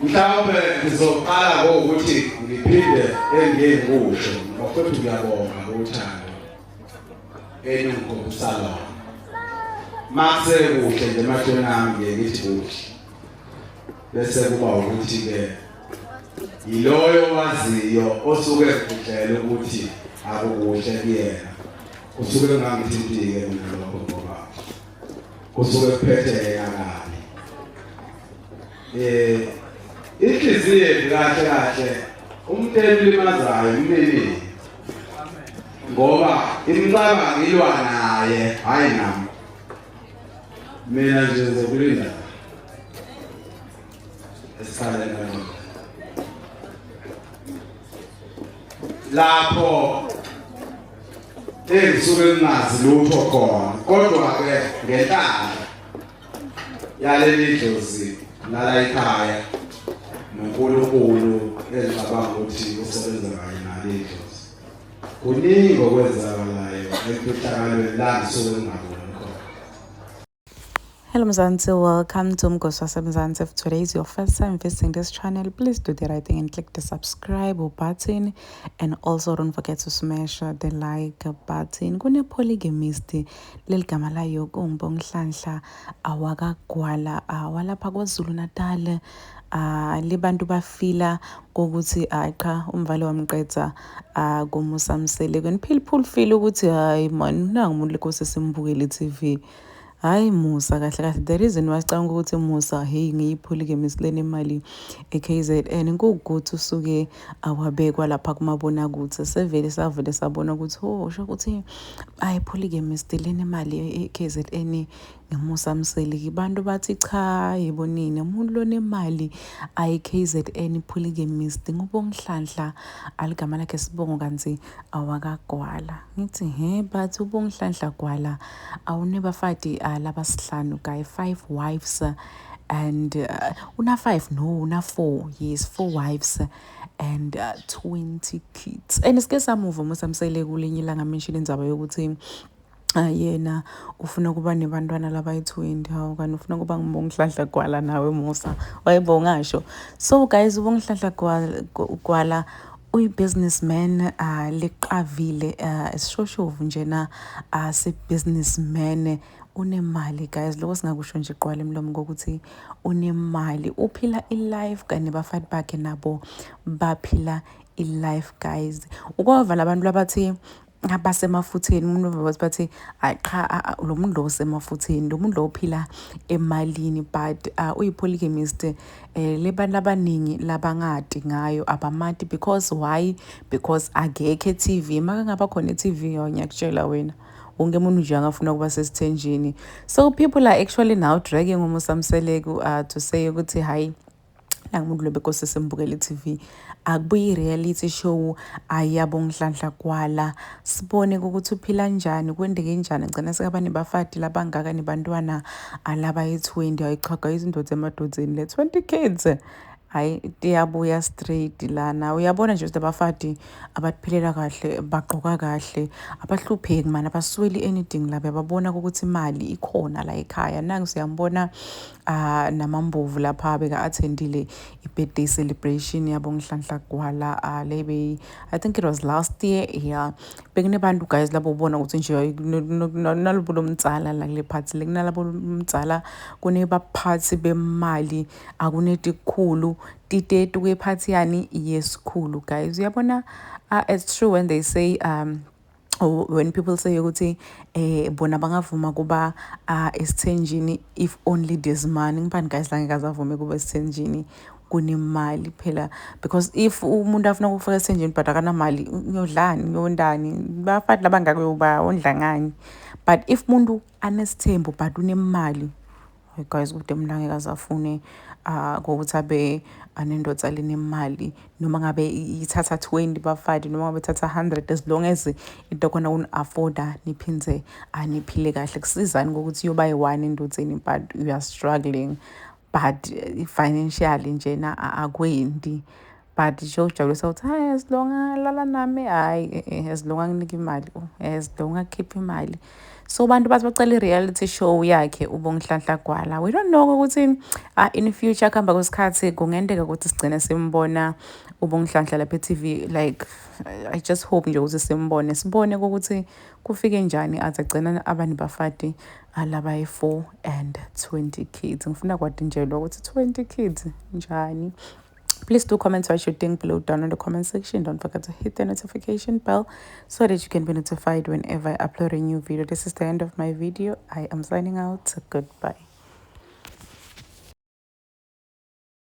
Mhlawumbe ngizoqala ngokuthi ngiphinde engike ngikusho, bafowethu, ngiyabonga uthando eningikhombisa lona. Makuse kuhle nje emahlweni ami, ngiye ngithi kuhle, bese kuba ukuthi-ke yiloyo waziyo osuke ezikudlela ukuthi akukuhle kuyena, kusuke kungangithinti-ke mina lokho, ngoba kusuke kuphethe yena kabi. Inhliziyo yethu kahle kahle umuntu emlimazayo umnini, ngoba imicabango ilwa naye, hayi nami. Mina nje ngizokulinda esikhaleni kanjalo lapho engisuke ngingazi lutho khona, kodwa-ke ngenhlanhla yaleli dlozi lala ekhaya noNkulunkulu engicabanga ukuthi usebenza kanye naleli dlozi, kuningi okwenzakalayo emfihlakalweni la ngisuke ngingaboni khona. Hello Mzansi, welcome to Mgosi Wasemzansi. If today is your first time visiting this channel, please do the right thing and click the subscribe button, and also don't forget to smash the like button. Kune polygamist leligama layo kunguBonginhlanhla wakaGwala, walapha KwaZulu Natal. Libantu bafila kokuthi hayi cha, umvalo wamqedza kuMusa Mseleku. And people feel ukuthi hayi man, nangu umuntu lekose simbukele i-TV. Hayi Musa, kahle kahle the reason why sicabanga ukuthi Musa, hey, ngiyi-polygamist lenemali e-KZN, kuwukuthi usuke awabekwa lapha kumabonakude, sevele savele sabona ukuthi oh, sho ukuthi ayi, polygamist lenemali e-KZN ngeMusa Mseleku. Bantu bathi cha, yebo nini, umuntu lonemali ayi-KZN polygamist nguBonginhlanhla, aligama lakhe sibongo kanti awakaGwala. Ngithi he, bathi uBonginhlanhla Gwala awunebafati labasihlanu guy, five wives and una five, no, una four, yes, four wives and 20 kids. And sike samuva Musa Mseleku kulinye ilanga mention indzaba yokuthi yena ufuna ukuba nebantwana labayi-20. Hawu, kanti ufuna ukuba nguBonginhlanhla Gwala nawe Musa? Wayibo ungasho. So guys, uBonginhlanhla Gwala uyi-businessman liqavile, isishoshovu njena se-businessman, unemali guys. Lokho singakusho nje qwala emlomo ngokuthi unemali, uphila i-life kanye nebafati bakhe, nabo baphila i-life guys. Ukwava labantu labathi abasemafutheni, umuntu bathi bathi ayi cha, lo muntu lo usemafutheni, lo muntu lo uphila emalini, but uyi-polygamist lebantu abaningi labangati ngayo, abamati. Because why? Because akekho e-TV. Makangaba khona e-TV, ngiyakutshela wena, wonke umuntu nje angafuna ukuba sesithenjini. So people are actually now dragging uMusa Mseleku to say ukuthi hayi, nangumuntu lo bekose sembukela i-TV, akubuye i-reality show ayaBonginhlanhla Gwala, sibone ukuthi uphila njani, kwendeke njani, gcina sekaba nebafati labangaka nebantwana alabayi-20. Hayi cha guys, indoda emadodeni le, 20 kids, hayi, tiyabuya straight lana. Uyabona nje ukuthi abafati abatiphilela kahle, bagqoka kahle, abahlupheki mani, abasweli anything laba. Babona ukuthi imali ikhona la ekhaya. Nangu siyambona namambovu lapha beka-attendile i-birthday celebration yabo Nhlanhla Gwala, lebe I think it was last year, yeah. Bekunebantu guys labo ubona ukuthi nje nalobo lomtsala la kule phathi le, kunalabo lomtsala, kunebaphathi bemali, akunetikhulu titetu kwephathi yani yesikhulu guys. Uyabona, it's true when they say or when people say ukuthi bona bangavuma kuba esithenjini if only there's money. Ngibani guys la ngeke avume kuba esithenjini kunemali phela? Because if umuntu afuna ukufaka esithenjini but akanamali, uyodlani? Uyondani? Bafati labangaka uyobawondla ngani? But if umuntu anesithembu but unemali, hayi guys, kude umuntu angeke aze afune kokuthi abe anendoda lenemali, noma ngabe ithatha 20 bafati, noma ngabe ithatha 100, as long as into khona kuni-afforda, niphindze aniphile kahle. Kusizani ngokuthi uyoba yi-one endodeni but you are struggling, but financially njena akwendi? But nje ujabulisa ukuthi hayi, as long alala nami, hhayi, as long anginika imali, as long akhipha imali. So bantu bathi bacela i-reality show yakhe uBonginhlanhla Gwala. We don't know ukuthi in future, kuhamba kwesikhathi, kungenteka ukuthi sigcine simbona uBonginhlanhla lapha e-TV. Like, I just hope nje ukuthi simbone, sibone ukuthi kufike njani athi agcina abani bafati alabayi-4 and 20 kids. Ngifuna kwati nje lo ukuthi 20 kids njani. Please do comment what you think below down in the comment section. Don't forget to hit the notification bell so that you can be notified whenever I upload a new video. This is the end of my video. I am signing out. Goodbye.